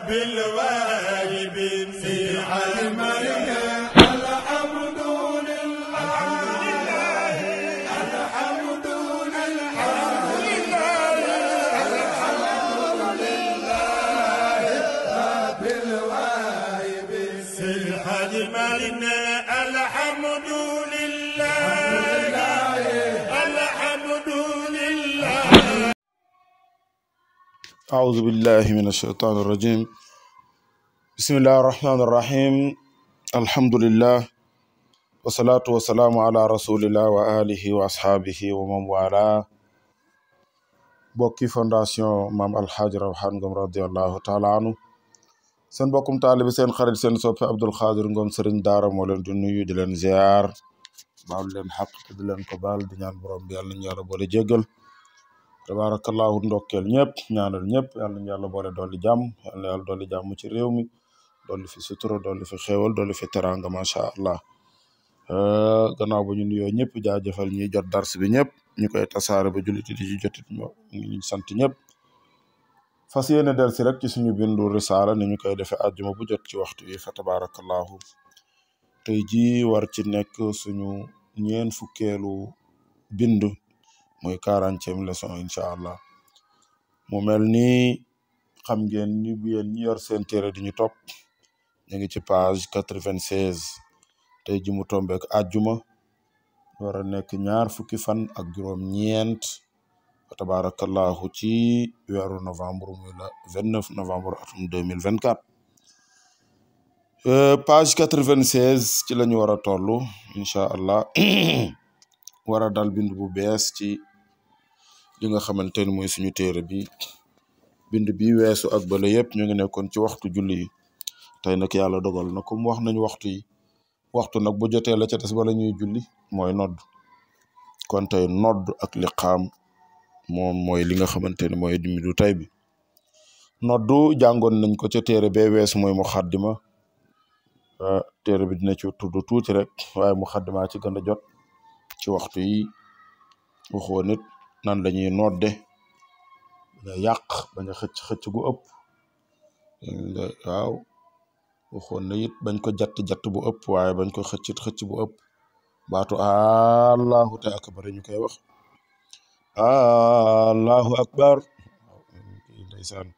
بالواجب في عملنا الحمد لله الحمد لله بالواجب في عملنا الحمد لله الحمد لله. أعوذ بالله من الشيطان الرجيم. بسم الله الرحمن الرحيم. الحمد لله والصلاة والسلام على رسول الله وآله وأصحابه ومن والاه. bokki fondation Maam Alxaaji Rawaan Ngom radiyallahu taala anhu seen bokkum taalibi seen xarit seen soppe Abdul Xaadir Ngom sëriñ daara moo leen di nuyu di leen ziar baal leen xaq te di leen ko baal di ñaan borom bi yàlla nañu yàlla boole jéggal tabarakallahu ndokkeel ñëpp ñaanal ñëpp yàlla nañu yàlla boole dolli jàmm yàlla na yàlla dolli jàmm ci réew mi dolli fi sutura dolli fi xéewal dolli fi teranga macha allah. gannaaw ba ñu nuyoo ñëpp jaajëfal ñiy jot dars bi ñëpp ñu koy tasaare ba jullit di ci jotit ñu sant ñëpp fas yéene del si rek ci suñu bindu risaala ni ñu koy defee àjjuma bu jot ci waxtu yi fa tabarakallahu tey ji war ci nekk suñu ñeen fukkeelu bindu mooy 40e leçon incha allah. mu mel ni xam ngeen ni bu yéen ñi yor seen téere di ñu topp ñu ngi ci page 96 tey ji mu tombeek àjjuma war a nekk ñaar fukki fan ak juróom-ñeent tabarakallahu ci weeru novembre muy la 29 novembre atum 2024 page 96 ci la ñu war a toll incha allah war a dal bind bu bees ci li nga xamante ni mooy suñu téere bi bind bi weesu ak bala yëpp ñu ngi nekkoon ci waxtu julli yi tey nag yàlla dogal na comme wax nañu waxtu yi waxtu nag bu jotee la ca des bala ñuy julli mooy nodd kon tey nodd ak liqaam moom mooy li nga xamante ni mooy bindu tey bi. noddu jàngoon nañ ko ca téere bee weesu mooy muxaddima téere bi dina ci tudd tuuti rek waaye muxaddima ci gën a jot ci waxtu yi waxoo nit nan lañuy nodde bañ a yàq bañ a xëcc gu ëpp waaw waxoon na it bañ ko jatt bu ëpp waaye bañ ko xëcc bu ëpp baatu allahu te akbar ñu koy wax allahu akbar ndeysaan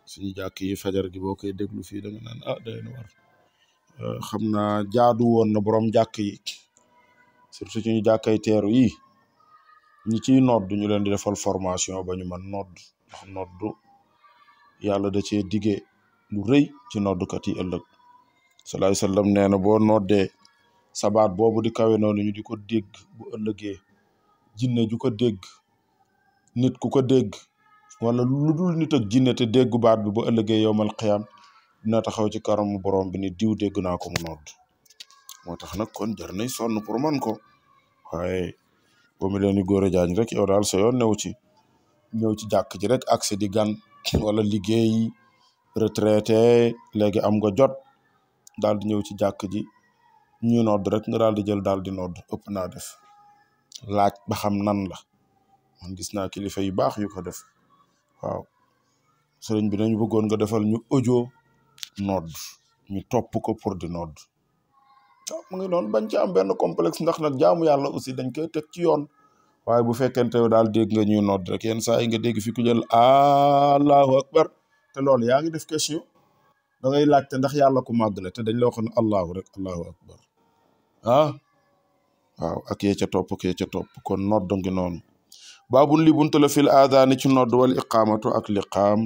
suñu jàkk yi fajar gi boo koy déglu fii da nga naan day na war xam naa jaadu woon na borom jàkk yi surtout suñu jàkkay teeru yi ñi ciy nodd ñu leen di defal formation ba ñu mën nodd ndax noddu yàlla da cee dige lu rëy ci noddukat yi ëllëg sallallahu alayhi wasallam nee na boo noddee sabaat boobu di kawe noonu ñu di ko dégg bu ëllëgee jinne ju ko dégg nit ku ko dégg wala lu dul nit ak jinne te déggu baat bi bu ëllëgee yowmal qiyaam dina taxaw ci kanamu borom bi ni diw dégg naa ko mu nodd moo tax nag kon jar nay sonn pour man ko waaye boo mu leen di góor a jaañ rek yow daal sa yoon new ci ñëw ci jàkk ji rek accès di gan wala liggéey retraité léegi am nga jot daal di ñëw ci jàkk ji ñu nodd rek nga daal di jël daal di nodd ëpp naa def laaj ba xam nan la man gis naa kilifa yu baax yu ko def waaw sëriñ bi nañu bëggoon nga defal ñu audio nodd ñu topp ko pour di nodd waaw mu ngi noonu bañ ci am benn complexe ndax nag jaamu yàlla aussi dañ koy teg ci yoon waaye bu fekkente yow daal dégg nga ñuy nodd rek yenn saa yi nga dégg fi ku jël allahu akbar te loolu yaa ngi def question da ngay laajte ndax yàlla ku màgg la te dañ la waxoon allahu rek allahu akbar waaw ak yee ca topp kon nodd ngi noonu baabun li buntu la fil aadaani ci nodd wal iqaamatu ak liqaam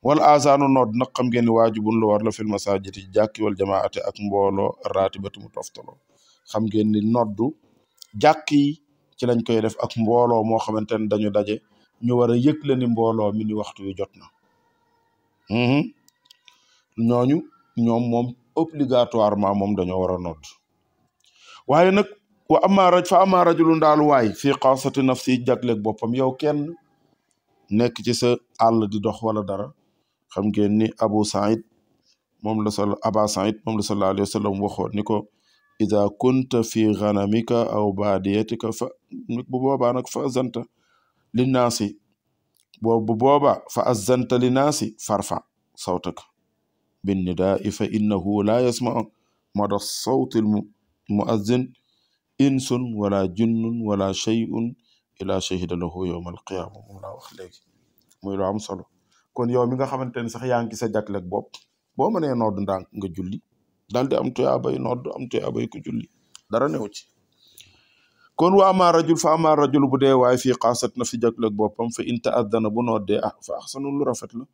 wal azaanu nodd nag xam ngeen ni waajibun lu war la fil masaajidi jàkki wal jamaate ak mbooloo raatibati mu toftaloo xam ngeen ni noddu jàkk yi ci lañ koy def ak mbooloo moo xamante ne dañu daje ñu war a yëgle ni mbooloo mi ni waxtu wi jot na ñoom moom obligatoirement moom dañoo war a nodd waaye nag wa amma rajulun daal waay fii xaasati nafsi jagleeg boppam yow kenn nekk ci sa àll di dox wala dara xam ngeen ni Aba Saïd moom la sallallahu alayhi wa sallam waxoon ni ko ida kunta fi ghanamika aw baadiyatika fa bu boobaa nag fa azanta linnaasi boobu booba fa azanta linnaasi farfa sawtaka بالنداء فإنه لا يسمع مدى الصوت المؤذن إنس ولا جن ولا شيء إلا شهد له يوم القيامة moom laa wax léegi muy lu am solo kon yow mi nga xamante ne sax yaa ngi sa jàkleeg bopp boo mënee nodd ndànk nga julli daal di am tuyaabay nodd am tuyaabay ku julli dara new ci kon wa ama rajul fa ama rajul bu dee waaye fii xaasat na fi jàkleeg boppam fa in ta'addana bu noddee fa ahsanu lu rafet la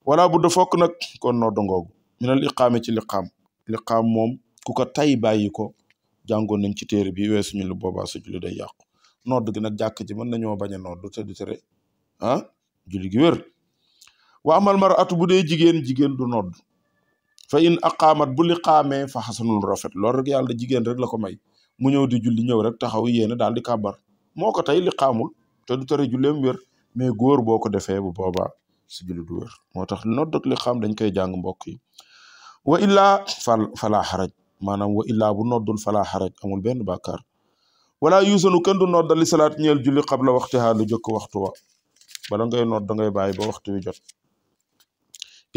wala bu da fokk nag kon nodd ngoogu minal iqaame ci liqaam moom ku ko tay bàyyi ko jàngoon nañ ci téere bi weesu ñu lu boobaa sa julli day yàqu nodd gi nag jàkk ji mën nañoo bañ a nodd te du tere julli gi wér wa amal mar'atu bu dee jigéen du nodd fa in aqaamat bu liqaamee fa xasanul rafet loolu rek yàlla jigéen rek la ko may mu ñëw di julli ñëw rek taxaw yéene daal di kàbbar moo ko tey liqaamul te du tere julleem wér mais góor boo ko defee bu boobaa si julli du wér moo tax nodd ak liqaam dañ koy jàng mbokk yi wa illaa falaa xaraj maanaam wa illaa bu noddul falaa xaraj amul benn bàkkaar wala yuusanu kenn du noddal li salaat ñeel julli qabla waxtihaa lu jëkk waxtu wa bala ngay nodd da ngay bàyyi ba waxtu wi jot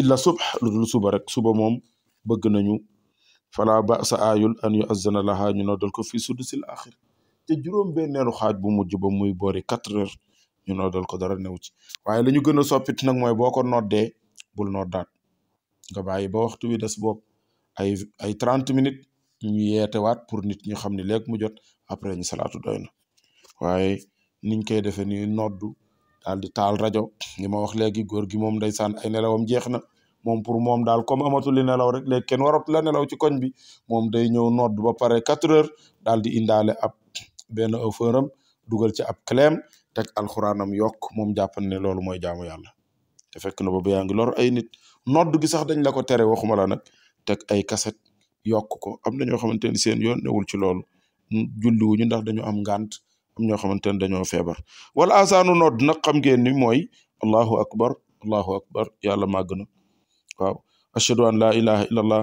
illa subh lu dul suba rek suba moom bëgg nañu fala ba sa aayul an yu azzana lahaa ñu noddal ko fii sudusil axir te juróom benneelu xaaj bu mujj ba muy boori 4 heures ñu noddal ko dara new ci waaye la ñu gën a soppit nag mooy boo ko noddee bul noddaat nga bàyyi ba waxtu wi des bopp ay 30 minutes ñu yeetewaat pour nit ñi xam ne léegi mu jot après ñu salaatu doy na waaye niñ koy defee ni noddu daal di taal rajo li ma wax léegi góor gi moom ndeysaan ay nelawam jeex na moom pour moom daal comme amatul li nelaw rek léegi kenn waratu la nelaw ci koñ bi moom day ñëw nodd ba pare 4 heures daal di indaale ab benn ëffëram dugal ci ab clem teg alxuraanam yokk moom jàppan ne loolu mooy jaamu yàlla te fekk na boobu yaa ngi lor ay nit nodd gi sax dañ la ko tere waxuma la nag teg ay kaset yokk ko am na ñoo xamante ne seen yoon newul ci loolu julliwuñu ndax dañu am ngànt am ñoo xamante ne dañoo feebar wala asaanu nodd nag xam ngeen ni mooy allahu akbar yàlla màgg na waaw ashhadu an laa ilaha illallah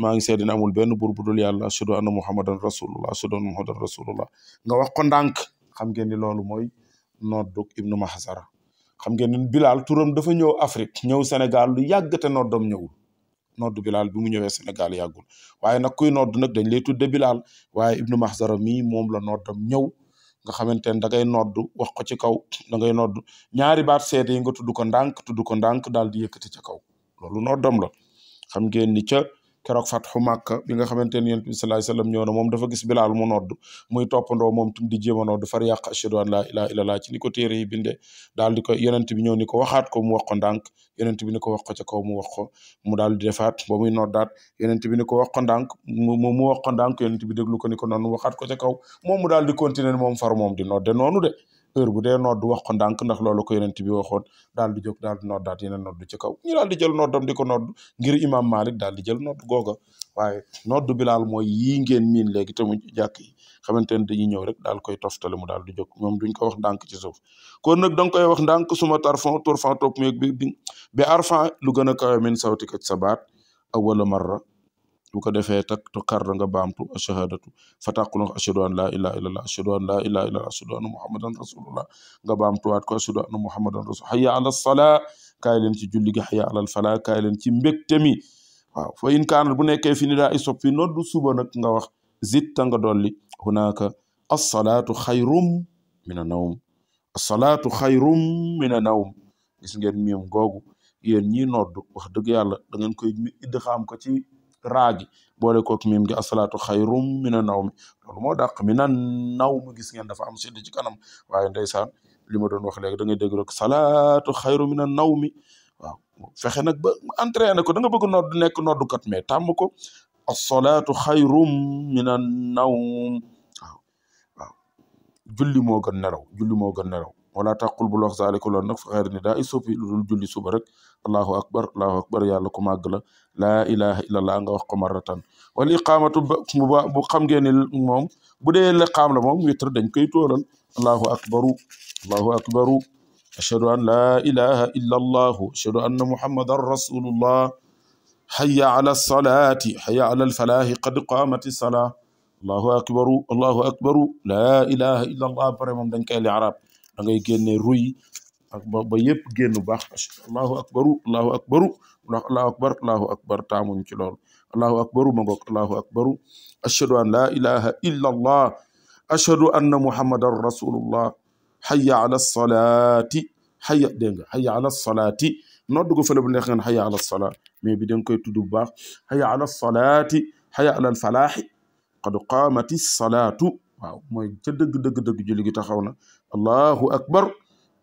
maa ngi seede ne amul benn buur bu dul yàlla ashhadu anna muhammadan rasulullah nga wax ko ndànk xam ngeen ni loolu mooy nodduk ibnu mahzara xam ngeen ni Bilal turam dafa ñëw Afrique ñëw Sénégal lu yàgg te noddam ñëwul nodd Bilal bi mu ñëwee Sénégal yàggul waaye nag kuy nodd nag dañ lay tudde Bilal waaye ibnu mahzara mii moom la noddam ñëw nga xamante ne da ngay nodd wax ko ci kaw da ngay nodd ñaari baat seede yi nga tudd ko ndànk daal di yëkkati ca kaw loolu noddam la xam ngeen ni ca keroog fatxu Màkka bi nga xamante ne yonent bi sallallahu alayhi wasallam ñëw na moom dafa gis Bilaal mu nodd muy toppandoo moom tam di jéem a nodd far yàq ashhadu an laa ilaaha illallah ci ni ko téere yi bindee daal di ko yonent bi ñëw ni ko waxaat ko mu wax ko ndànk yonent bi ni ko wax ko ca kaw mu wax ko mu daal di defaat ba muy noddaat yonent bi ni ko wax ko ndànk mu wax ko ndànk yonent bi déglu ko ni ko noonu waxaat ko ca kaw moom mu daal di continuer moom far moom di nodde noonu de heure bu dee nodd wax ko ndànk ndax loolu ko yonent bi waxoon daal di jóg daal di noddaat yeneen nodd ci kaw ñu daal di jël noddam di ko nodd ngir imam Malik daal di jël nodd googa waaye nodd Bilaal mooy yii ngeen miin léegi te mu jàkk yi xamante ne dañuy ñëw rek daal koy toftale mu daal di jóg moom duñ ko wax ndànk ci suuf kon nag da nga koy wax ndànk suma turfan topp mu bi arfan lu gën a kawe min sawtika sa baat awwala marra bu ko defee tak to karra nga baamtu ashahadatu fa taqulu ashhadu an laa ilaha illallah ashhadu an laa ilaha illallah ashhadu anna muhammadan rasulullah nga baamtuwaat ko ashhadu anna muhammadan rasul hayya ala salaa kaay leen ci julli gi hayya alal falaa kaay leen ci mbégte mi waaw fa in kaanat bu nekkee fi ni daa i soppi noddu suba nag nga wax zitta nga dolli hunaka as-salaatu xayrum min an-nawm as-salaatu xayrum min an-nawm gis ngeen miim googu yéen ñii noddu wax dëgg yàlla da ngeen koy idxaam ko ci raagi boole kook miim gi as-salaatu xayrum min an-nawm loolu moo dàq min an-nawm gis ngeen dafa am sidd ci kanam waaye ndeysaan li ma doon wax léegi da ngay dégg rek salaatu xayrum min an-nawmi waaw fexe nag ba entraîné ko da nga bëgg nodd nekk noddukat mais tàmm ko as-salaatu xayrum min an-nawm waaw julli moo gën nelaw wala taqul bul wax zaalika loolu nag fa xayr ni daa i soppi lu dul julli suba rek allahu akbar yàlla ku màgg la laa ilaha illallah nga wax ko marratan wal iqaamatu bu xam ngeen ni moom bu dee liqaam la moom witr dañ koy tóolal allahu akbaru ashhadu an laa ilaha illa allahu ashhadu anna muhammadan rasulullah hayya ala salaati hayya ala alfalaahi qad qaamati salaa allahu akbaru laa ilaha illa allah pare moom dañ koy li arab da ngay génne ruy ak ba yëpp génn baax allahu akbaru allahu akbaru allahu akbar allahu akbar taamuñ ci loolu allahu akbaru ma ngoog allahu akbaru ashhadu an la ilaha illa allah ashhadu anna muhammadan rasulullah hayya ala salaati hayya dégg nga hayya ala salaati nodd ko fële bu neex ngeen hayya ala salaa mais bi da nga koy tudd bu baax hayya ala salaati hayya ala al falaaxi qad qaamati salaatu waaw mooy ca dëgg julli gi taxaw na allahu akbar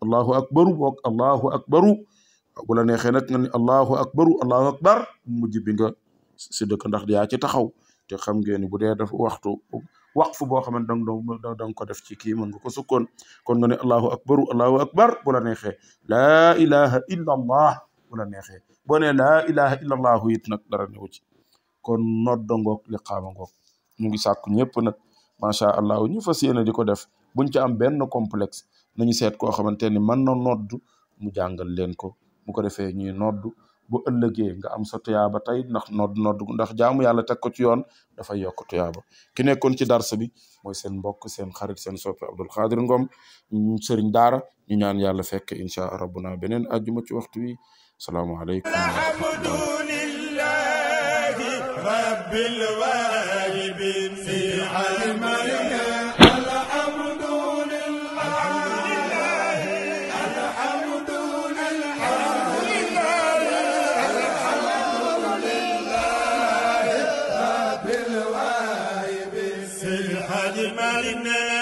allahu akbaru boog allahu akbaru bu la neexee nag nga ni allahu akbaru allahu akbar mujj bi nga si dëkk ndax yaa ci taxaw te xam ngeen ni bu dee def waxtu waqf boo xamante da nga ko def ci kii mën nga ko sukkoon kon nga ne allahu akbaru allahu akbar bu la neexee laa ilaha illa allah bu la neexee boo ne laa ilaha illa allahu it nag dara newu ci kon nodda ngoog li qaama ngoog ñu ngi sàkku ñëpp nag macha allah ñu fas yéene di ko def buñ ci am benn complexe nañu seet koo xamante ni mën na nodd mu jàngal leen ko bu ko defee ñuy nodd bu ëllëgee nga am sa tuyaaba tey ndax nodd ndax jaamu yàlla teg ko ci yoon dafay yokk tuyaaba ki nekkoon ci darsa bi mooy seen mbokk seen xarit seen soppe Abdul Xaadir Ngom sëriñ daara ñu ñaan yàlla fekk insha rabbuna beneen àjjuma ci waxtu wi salaamualeykum alhamdulillahi rabbil waalibin fi almalika الحاج مالنا